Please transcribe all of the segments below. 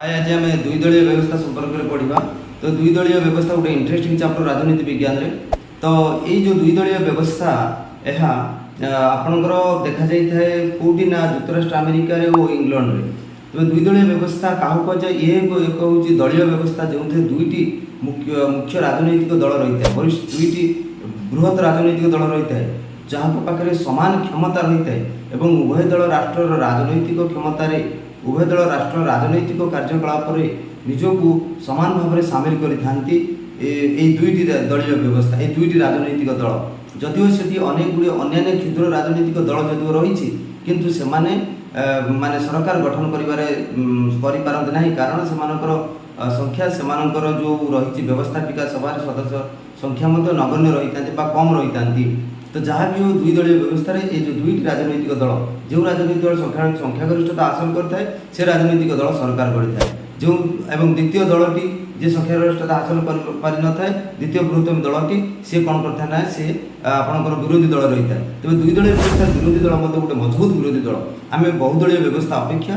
ଆଜି ଆମେ ଦୁଇ ଦଳୀୟ ବ୍ୟବସ୍ଥା ସମ୍ପର୍କରେ ପଢ଼ିବା। ତ ଦୁଇ ଦଳୀୟ ବ୍ୟବସ୍ଥା ଗୋଟେ ଇଣ୍ଟରେଷ୍ଟିଂ ଚାପ୍ଟର ରାଜନୀତି ବିଜ୍ଞାନରେ। ତ ଏଇ ଯେଉଁ ଦୁଇ ଦଳୀୟ ବ୍ୟବସ୍ଥା, ଏହା ଆପଣଙ୍କର ଦେଖାଯାଇଥାଏ କେଉଁଠି ନା ଯୁକ୍ତରାଷ୍ଟ୍ର ଆମେରିକାରେ ଓ ଇଂଲଣ୍ଡରେ। ତେବେ ଦୁଇ ଦଳୀୟ ବ୍ୟବସ୍ଥା କାହାକୁ କୁହାଯାଏ? ଇଏ ଏକ ହେଉଛି ଦଳୀୟ ବ୍ୟବସ୍ଥା, ଯେଉଁଥିରେ ଦୁଇଟି ମୁଖ୍ୟ ମୁଖ୍ୟ ରାଜନୈତିକ ଦଳ ରହିଥାଏ, ବରିଷ୍ଠ ଦୁଇଟି ବୃହତ ରାଜନୈତିକ ଦଳ ରହିଥାଏ, ଯାହାଙ୍କ ପାଖରେ ସମାନ କ୍ଷମତା ରହିଥାଏ ଏବଂ ଉଭୟ ଦଳ ରାଷ୍ଟ୍ରର ରାଜନୈତିକ କ୍ଷମତାରେ, ଉଭୟ ଦଳ ରାଷ୍ଟ୍ର ରାଜନୈତିକ କାର୍ଯ୍ୟକଳାପରେ ନିଜକୁ ସମାନ ଭାବରେ ସାମିଲ କରିଥାନ୍ତି। ଏଇ ଦୁଇଟି ଦଳୀୟ ବ୍ୟବସ୍ଥା, ଏଇ ଦୁଇଟି ରାଜନୈତିକ ଦଳ, ଯଦିଓ ସେଠି ଅନେକ ଗୁଡ଼ିଏ ଅନ୍ୟାନ୍ୟ କ୍ଷୁଦ୍ର ରାଜନୈତିକ ଦଳ ଯଦିଓ ରହିଛି, କିନ୍ତୁ ସେମାନେ ମାନେ ସରକାର ଗଠନ କରିବାରେ କରିପାରନ୍ତି ନାହିଁ। କାରଣ ସେମାନଙ୍କର ସଂଖ୍ୟା, ସେମାନଙ୍କର ଯେଉଁ ରହିଛି ବ୍ୟବସ୍ଥାପିକା ସଭାରେ ସଦସ୍ୟ ସଂଖ୍ୟା ମଧ୍ୟ ନଗଣ୍ୟ ରହିଥାନ୍ତି ବା କମ୍ ରହିଥାନ୍ତି। ତ ଯାହା ବି ହେଉ, ଦୁଇ ଦଳୀୟ ବ୍ୟବସ୍ଥାରେ ଏ ଯେଉଁ ଦୁଇଟି ରାଜନୈତିକ ଦଳ, ଯେଉଁ ରାଜନୈତିକ ଦଳ ସଂଖ୍ୟାଗରିଷ୍ଠତା ହାସଲ କରିଥାଏ, ସେ ରାଜନୈତିକ ଦଳ ସରକାର ଗଢ଼ିଥାଏ। ଯେଉଁ ଏବଂ ଦ୍ୱିତୀୟ ଦଳଟି ଯେ ସଂଖ୍ୟାଗରିଷ୍ଠତା ହାସଲ କରିପାରିନଥାଏ, ଦ୍ୱିତୀୟ ବୃହତ୍ତମ ଦଳଟି, ସିଏ କ'ଣ କରିଥାଏ ନା ସେ ଆପଣଙ୍କର ବିରୋଧୀ ଦଳ ରହିଥାଏ। ତେବେ ଦୁଇ ଦଳୀୟ ବ୍ୟବସ୍ଥାରେ ବିରୋଧୀ ଦଳ ମଧ୍ୟ ଗୋଟେ ମଜବୁତ ବିରୋଧୀ ଦଳ। ଆମେ ବହୁଦଳୀୟ ବ୍ୟବସ୍ଥା ଅପେକ୍ଷା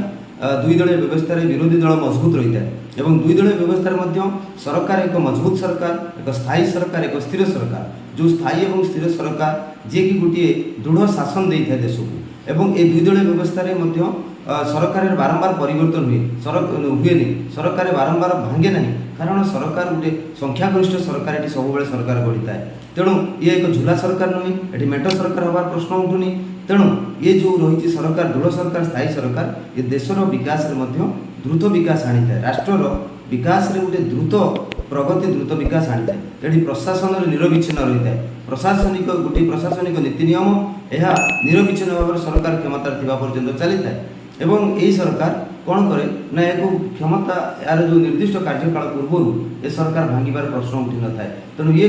ଦୁଇ ଦଳୀୟ ବ୍ୟବସ୍ଥାରେ ବିରୋଧୀ ଦଳ ମଜବୁତ ରହିଥାଏ ଏବଂ ଦୁଇ ଦଳୀୟ ବ୍ୟବସ୍ଥାରେ ମଧ୍ୟ ସରକାର ଏକ ମଜବୁତ ସରକାର, ଏକ ସ୍ଥାୟୀ ସରକାର, ଏକ ସ୍ଥିର ସରକାର, ଯେଉଁ ସ୍ଥାୟୀ ଏବଂ ସ୍ଥିର ସରକାର, ଯିଏକି ଗୋଟିଏ ଦୃଢ଼ ଶାସନ ଦେଇଥାଏ ଦେଶକୁ। ଏବଂ ଏ ଦୁଇ ଦଳୀୟ ବ୍ୟବସ୍ଥାରେ ମଧ୍ୟ ସରକାରରେ ବାରମ୍ବାର ପରିବର୍ତ୍ତନ ହୁଏ ହୁଏନି, ସରକାର ବାରମ୍ବାର ଭାଙ୍ଗେ ନାହିଁ। କାରଣ ସରକାର ଗୋଟେ ସଂଖ୍ୟାଗରିଷ୍ଠ ସରକାର ଏଠି ସବୁବେଳେ ସରକାର ଗଢ଼ିଥାଏ। ତେଣୁ ଇଏ ଏକ ଝୁଲା ସରକାର ନୁହେଁ, ଏଠି ମେଣ୍ଟ ସରକାର ହେବାର ପ୍ରଶ୍ନ ଉଠୁନି। ତେଣୁ ଇଏ ଯେଉଁ ରହିଛି ସରକାର, ଦୃଢ଼ ସରକାର, ସ୍ଥାୟୀ ସରକାର, ଏ ଦେଶର ବିକାଶରେ ମଧ୍ୟ ଦ୍ରୁତ ବିକାଶ ଆଣିଥାଏ। ରାଷ୍ଟ୍ରର ବିକାଶରେ ଗୋଟେ ଦ୍ରୁତ ପ୍ରଗତି, ଦ୍ରୁତ ବିକାଶ ଆଣିଥାଏ। ଏଠି ପ୍ରଶାସନରେ ନିରବିଚ୍ଛିନ୍ନ ରହିଥାଏ। ପ୍ରଶାସନିକ ଗୋଟିଏ ପ୍ରଶାସନିକ ନୀତି ନିୟମ, ଏହା ନିରବିଚ୍ଛିନ୍ନ ଭାବରେ ସରକାର କ୍ଷମତାରେ ଥିବା ପର୍ଯ୍ୟନ୍ତ ଚାଲିଥାଏ। ଏବଂ ଏହି ସରକାର କ'ଣ କରେ ନା ଏହାକୁ କ୍ଷମତା, ଏହାର ଯେଉଁ ନିର୍ଦ୍ଦିଷ୍ଟ କାର୍ଯ୍ୟକାଳ ପୂର୍ବରୁ ଏ ସରକାର ଭାଙ୍ଗିବାର ପ୍ରଶ୍ନ ଉଠିନଥାଏ। ତେଣୁ ଇଏ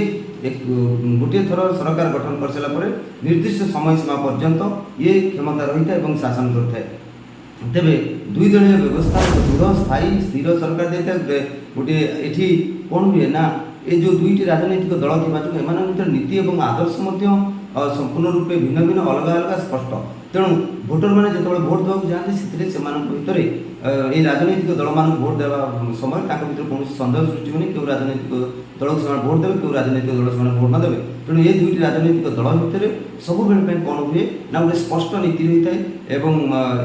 ଗୋଟିଏ ଥର ସରକାର ଗଠନ କରିସାରିଲା ପରେ ନିର୍ଦ୍ଦିଷ୍ଟ ସମୟ ସୀମା ପର୍ଯ୍ୟନ୍ତ ଇଏ କ୍ଷମତା ରହିଥାଏ ଏବଂ ଶାସନ କରିଥାଏ। ତେବେ ଦୁଇ ଦଳୀୟ ବ୍ୟବସ୍ଥା ଏକ ଦୃଢ଼, ସ୍ଥାୟୀ, ସ୍ଥିର ସରକାର ଦେଇଥାଏ। ଗୋଟିଏ ଏଠି କ'ଣ ହୁଏ ନା ଏ ଯେଉଁ ଦୁଇଟି ରାଜନୈତିକ ଦଳ ଥିବା ଯୋଗୁଁ ଏମାନଙ୍କ ଭିତରେ ନୀତି ଏବଂ ଆଦର୍ଶ ମଧ୍ୟ ସମ୍ପୂର୍ଣ୍ଣ ରୂପେ ଭିନ୍ନ ଭିନ୍ନ, ଅଲଗା ଅଲଗା, ସ୍ପଷ୍ଟ। ତେଣୁ ଭୋଟରମାନେ ଯେତେବେଳେ ଭୋଟ ଦେବାକୁ ଯାଆନ୍ତି, ସେଥିରେ ସେମାନଙ୍କ ଭିତରେ ଏଇ ରାଜନୈତିକ ଦଳମାନଙ୍କୁ ଭୋଟ ଦେବା ସମୟରେ ତାଙ୍କ ଭିତରେ କୌଣସି ସନ୍ଦେହ ସୃଷ୍ଟି ହୁଏନି, କେଉଁ ରାଜନୈତିକ ଦଳକୁ ସେମାନେ ଭୋଟ ଦେବେ, କେଉଁ ରାଜନୈତିକ ଦଳ ସେମାନେ ଭୋଟ ନ ଦେବେ। ତେଣୁ ଏ ଦୁଇଟି ରାଜନୈତିକ ଦଳ ଭିତରେ ସବୁବେଳେ ପାଇଁ କ'ଣ ହୁଏ ନା ଗୋଟେ ସ୍ପଷ୍ଟ ନୀତି ରହିଥାଏ ଏବଂ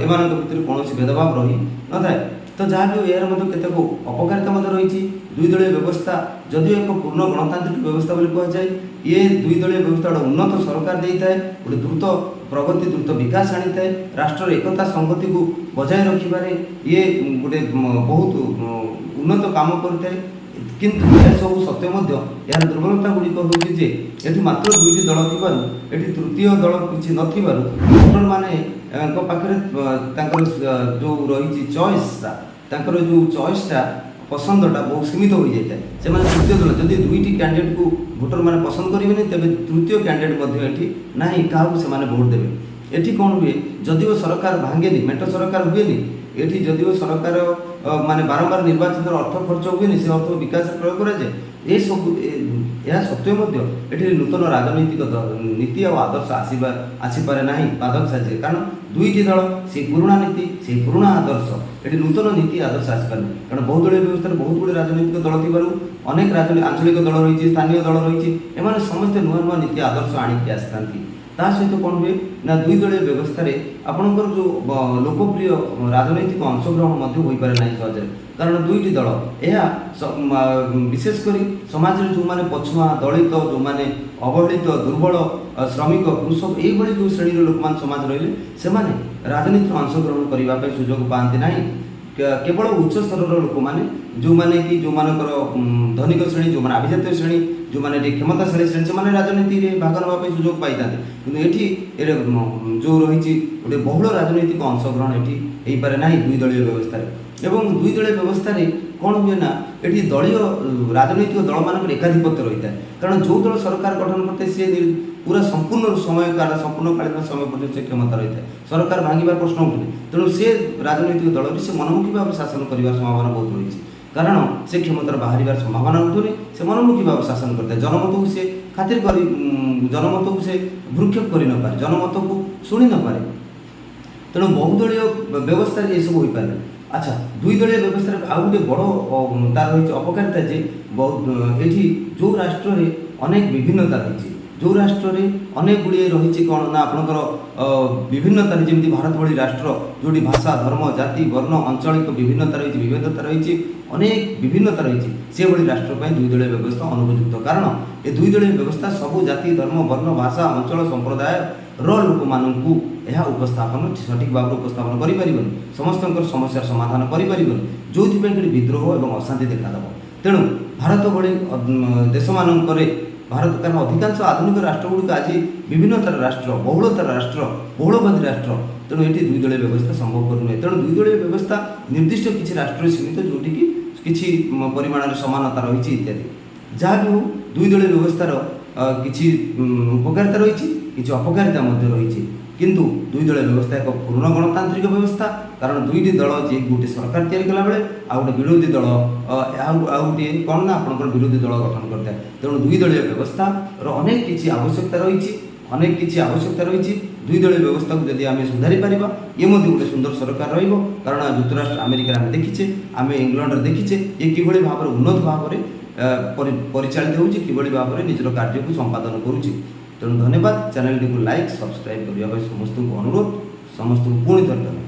ଏମାନଙ୍କ ଭିତରେ କୌଣସି ଭେଦଭାବ ରହି ନଥାଏ। ତ ଯାହା ବି ହେଉ, ଏହାର ମଧ୍ୟ କେତେକ ଅପକାରିତା ମଧ୍ୟ ରହିଛି। ଦୁଇ ଦଳୀୟ ବ୍ୟବସ୍ଥା ଯଦିଓ ଏକ ପୂର୍ଣ୍ଣ ଗଣତାନ୍ତ୍ରିକ ବ୍ୟବସ୍ଥା ବୋଲି କୁହାଯାଏ, ଇଏ ଦୁଇ ଦଳୀୟ ବ୍ୟବସ୍ଥା ଗୋଟେ ଉନ୍ନତ ସରକାର ଦେଇଥାଏ, ଗୋଟେ ଦ୍ରୁତ ପ୍ରଗତି, ଦ୍ରୁତ ବିକାଶ ଆଣିଥାଏ। ରାଷ୍ଟ୍ରର ଏକତା ସଂହତିକୁ ବଜାୟ ରଖିବାରେ ଇଏ ଗୋଟେ ବହୁତ ଉନ୍ନତ କାମ କରିଥାଏ। କିନ୍ତୁ ଏସବୁ ସତ୍ତ୍ୱେ ମଧ୍ୟ ଏହାର ଦୁର୍ବଳତା ଗୁଡ଼ିକ ହେଉଛି ଯେ ଏଠି ମାତ୍ର ଦୁଇଟି ଦଳ ଥିବାରୁ, ଏଠି ତୃତୀୟ ଦଳ କିଛି ନଥିବାରୁ ଭୋଟରମାନେ ଙ୍କ ପାଖରେ ତାଙ୍କର ଯେଉଁ ରହିଛି ଚଏସ୍ଟା, ତାଙ୍କର ଯେଉଁ ଚଏସ୍ଟା, ପସନ୍ଦଟା ବହୁତ ସୀମିତ ହୋଇଯାଇଥାଏ। ସେମାନେ ତୃତୀୟ ଦଳ, ଯଦି ଦୁଇଟି କ୍ୟାଣ୍ଡିଡେଟ୍କୁ ଭୋଟରମାନେ ପସନ୍ଦ କରିବେନି, ତେବେ ତୃତୀୟ କ୍ୟାଣ୍ଡିଡେଟ୍ ମଧ୍ୟ ଏଠି ନାହିଁ, କାହାକୁ ସେମାନେ ଭୋଟ ଦେବେ? ଏଠି କ'ଣ ହୁଏ, ଯଦିଓ ସରକାର ଭାଙ୍ଗେନି, ମେଣ୍ଟ ସରକାର ହୁଏନି ଏଠି, ଯଦିଓ ସରକାର ମାନେ ବାରମ୍ବାର ନିର୍ବାଚନର ଅର୍ଥ ଖର୍ଚ୍ଚ ହୁଏନି, ସେ ଅର୍ଥ ବିକାଶରେ ପ୍ରୟୋଗ କରାଯାଏ, ଏସବୁ ଏହା ସତ୍ତ୍ୱେ ମଧ୍ୟ ଏଠି ନୂତନ ରାଜନୈତିକ ନୀତି ଆଉ ଆଦର୍ଶ ଆସିପାରେ ନାହିଁ, ବାଧକ ସାଜେ। କାରଣ ଦୁଇଟି ଦଳ, ସେଇ ପୁରୁଣା ନୀତି, ସେଇ ପୁରୁଣା ଆଦର୍ଶ, ଏଠି ନୂତନ ନୀତି ଆଦର୍ଶ ଆସିପାରେନି। କାରଣ ବହୁଦଳୀୟ ବ୍ୟବସ୍ଥାରେ ବହୁତ ଗୁଡ଼ିଏ ରାଜନୈତିକ ଦଳ ଥିବାରୁ ଅନେକ ଆଞ୍ଚଳିକ ଦଳ ରହିଛି, ସ୍ଥାନୀୟ ଦଳ ରହିଛି, ଏମାନେ ସମସ୍ତେ ନୂଆ ନୂଆ ନୀତି ଆଦର୍ଶ ଆଣିକି ଆସିଥାନ୍ତି। ତା ସହିତ କ'ଣ ହୁଏ ନା ଦୁଇ ଦଳୀୟ ବ୍ୟବସ୍ଥାରେ ଆପଣଙ୍କର ଯେଉଁ ଲୋକପ୍ରିୟ ରାଜନୈତିକ ଅଂଶଗ୍ରହଣ ମଧ୍ୟ ହୋଇପାରେ ନାହିଁ ସହଜରେ। କାରଣ ଦୁଇଟି ଦଳ, ଏହା ବିଶେଷ କରି ସମାଜରେ ଯେଉଁମାନେ ପଛୁଆ, ଦଳିତ, ଯେଉଁମାନେ ଅବହେଳିତ, ଦୁର୍ବଳ, ଶ୍ରମିକ, କୃଷକ, ଏଇଭଳି ଯେଉଁ ଶ୍ରେଣୀର ଲୋକମାନେ ସମାଜ ରହିଲେ, ସେମାନେ ରାଜନୀତିରେ ଅଂଶଗ୍ରହଣ କରିବା ପାଇଁ ସୁଯୋଗ ପାଆନ୍ତି ନାହିଁ। କେବଳ ଉଚ୍ଚ ସ୍ତରର ଲୋକମାନେ, ଯେଉଁମାନେ କି ଯେଉଁମାନଙ୍କର ଧନିକ ଶ୍ରେଣୀ, ଯେଉଁମାନେ ଆଭିଜାତ୍ୟ ଶ୍ରେଣୀ, ଯେଉଁମାନେ ଏଠି କ୍ଷମତାଶାଳୀ ଶ୍ରେଣୀ, ସେମାନେ ରାଜନୀତିରେ ଭାଗ ନେବା ପାଇଁ ସୁଯୋଗ ପାଇଥାନ୍ତି। କିନ୍ତୁ ଏଠି ଯେଉଁ ରହିଛି ଗୋଟେ ବହୁଳ ରାଜନୈତିକ ଅଂଶଗ୍ରହଣ ଏଠି ହେଇପାରେ ନାହିଁ ଦୁଇ ଦଳୀୟ ବ୍ୟବସ୍ଥାରେ। ଏବଂ ଦୁଇ ଦଳୀୟ ବ୍ୟବସ୍ଥାରେ କ'ଣ ହୁଏ ନା ଏଠି ଦଳୀୟ ରାଜନୈତିକ ଦଳମାନଙ୍କର ଏକାଧିପତ୍ୟ ରହିଥାଏ। କାରଣ ଯେଉଁ ଦଳ ସରକାର ଗଠନ କରିଥାଏ, ସିଏ ପୁରା ସମ୍ପୂର୍ଣ୍ଣ ସମୟ କାଳ, ସମ୍ପୂର୍ଣ୍ଣକାଳୀନ ସମୟ ପର୍ଯ୍ୟନ୍ତ ସେ କ୍ଷମତା ରହିଥାଏ। ସରକାର ଭାଙ୍ଗିବାର ପ୍ରଶ୍ନ ଉଠୁନି। ତେଣୁ ସେ ରାଜନୈତିକ ଦଳରେ ସେ ମନମୁଖୀ ଭାବେ ଶାସନ କରିବାର ସମ୍ଭାବନା ବହୁତ ରହିଛି। କାରଣ ସେ କ୍ଷମତାର ବାହାରିବାର ସମ୍ଭାବନା ଉଠୁନି, ସେ ମନମୁଖୀ ଭାବେ ଶାସନ କରିଥାଏ। ଜନମତକୁ ସେ ଖାତିର କରି ଜନମତକୁ ସେ ଭ୍ରୂକ୍ଷେପ କରିନପାରେ, ଜନମତକୁ ଶୁଣି ନପାରେ। ତେଣୁ ବହୁଦଳୀୟ ବ୍ୟବସ୍ଥାରେ ଏସବୁ ହୋଇପାରେ। ଆଚ୍ଛା, ଦୁଇ ଦଳୀୟ ବ୍ୟବସ୍ଥାରେ ଆଉ ଗୋଟେ ବଡ଼ ତାର ରହିଛି ଅପକାରିତା ଯେ ବହୁତ ଏଠି ଯେଉଁ ରାଷ୍ଟ୍ରରେ ଅନେକ ବିଭିନ୍ନତା ରହିଛି, ଯେଉଁ ରାଷ୍ଟ୍ରରେ ଅନେକ ଗୁଡ଼ିଏ ରହିଛି କ'ଣ ନା ଆପଣଙ୍କର ବିଭିନ୍ନତା ରହିଛି, ଯେମିତି ଭାରତ ଭଳି ରାଷ୍ଟ୍ର ଯେଉଁଠି ଭାଷା, ଧର୍ମ, ଜାତି, ବର୍ଣ୍ଣ, ଆଞ୍ଚଳିକ ବିଭିନ୍ନତା ରହିଛି, ବିବିଧତା ରହିଛି, ଅନେକ ବିଭିନ୍ନତା ରହିଛି, ସେଭଳି ରାଷ୍ଟ୍ର ପାଇଁ ଦୁଇ ଦଳୀୟ ବ୍ୟବସ୍ଥା ଅନୁପଯୁକ୍ତ। କାରଣ ଏ ଦୁଇ ଦଳୀୟ ବ୍ୟବସ୍ଥା ସବୁ ଜାତି, ଧର୍ମ, ବର୍ଣ୍ଣ, ଭାଷା, ଅଞ୍ଚଳ, ସମ୍ପ୍ରଦାୟର ଲୋକମାନଙ୍କୁ ଏହା ଉପସ୍ଥାପନ ସଠିକ୍ ଭାବରେ ଉପସ୍ଥାପନ କରିପାରିବନି, ସମସ୍ତଙ୍କର ସମସ୍ୟାର ସମାଧାନ କରିପାରିବନି, ଯେଉଁଥିପାଇଁ କି ବିଦ୍ରୋହ ଏବଂ ଅଶାନ୍ତି ଦେଖାଦେବ। ତେଣୁ ଭାରତ ଭଳି ଦେଶମାନଙ୍କରେ ଭାରତ, କାରଣ ଅଧିକାଂଶ ଆଧୁନିକ ରାଷ୍ଟ୍ରଗୁଡ଼ିକ ଆଜି ବିଭିନ୍ନତାର ରାଷ୍ଟ୍ର, ବହୁଳତାର ରାଷ୍ଟ୍ର, ବହୁଳବାଦୀ ରାଷ୍ଟ୍ର। ତେଣୁ ଏଠି ଦୁଇ ଦଳୀୟ ବ୍ୟବସ୍ଥା ସମ୍ଭବପର ନୁହେଁ। ତେଣୁ ଦୁଇ ଦଳୀୟ ବ୍ୟବସ୍ଥା ନିର୍ଦ୍ଦିଷ୍ଟ କିଛି ରାଷ୍ଟ୍ରରେ ସୀମିତ, ଯେଉଁଠିକି କିଛି ପରିମାଣରେ ସମାନତା ରହିଛି ଇତ୍ୟାଦି। ଯାହା ବି ହଉ, ଦୁଇ ଦଳୀୟ ବ୍ୟବସ୍ଥାର କିଛି ଉପକାରିତା ରହିଛି, କିଛି ଅପକାରିତା ମଧ୍ୟ ରହିଛି। କିନ୍ତୁ ଦୁଇ ଦଳୀୟ ବ୍ୟବସ୍ଥା ଏକ ପୂର୍ଣ୍ଣ ଗଣତାନ୍ତ୍ରିକ ବ୍ୟବସ୍ଥା, କାରଣ ଦୁଇଟି ଦଳ ଯିଏ ଗୋଟେ ସରକାର ତିଆରି କଲାବେଳେ ଆଉ ଗୋଟେ ବିରୋଧୀ ଦଳ ଆଉ ଗୋଟିଏ କ'ଣ ନା ଆପଣଙ୍କର ବିରୋଧୀ ଦଳ ଗଠନ କରିଥାଏ। ତେଣୁ ଦୁଇ ଦଳୀୟ ବ୍ୟବସ୍ଥାର ଅନେକ କିଛି ଆବଶ୍ୟକତା ରହିଛି, ଅନେକ କିଛି ଆବଶ୍ୟକତା ରହିଛି। ଦୁଇ ଦଳୀୟ ବ୍ୟବସ୍ଥାକୁ ଯଦି ଆମେ ସୁଧାରି ପାରିବା, ଇଏ ମଧ୍ୟ ଗୋଟେ ସୁନ୍ଦର ସରକାର ରହିବ। କାରଣ ଯୁକ୍ତରାଷ୍ଟ୍ର ଆମେରିକାରେ ଆମେ ଦେଖିଛେ, ଆମେ ଇଂଲଣ୍ଡରେ ଦେଖିଛେ, ଇଏ କିଭଳି ଭାବରେ ଉନ୍ନତ ଭାବରେ ପରିଚାଳିତ ହେଉଛି, କିଭଳି ଭାବରେ ନିଜର କାର୍ଯ୍ୟକୁ ସମ୍ପାଦନ କରୁଛି। ତେଣୁ ଧନ୍ୟବାଦ। ଚ୍ୟାନେଲଟିକୁ ଲାଇକ୍, ସବସ୍କ୍ରାଇବ୍ କରିବା ପାଇଁ ସମସ୍ତଙ୍କୁ ଅନୁରୋଧ। ସମସ୍ତଙ୍କୁ ପୁଣି ଥରେ ଧନ୍ୟବାଦ।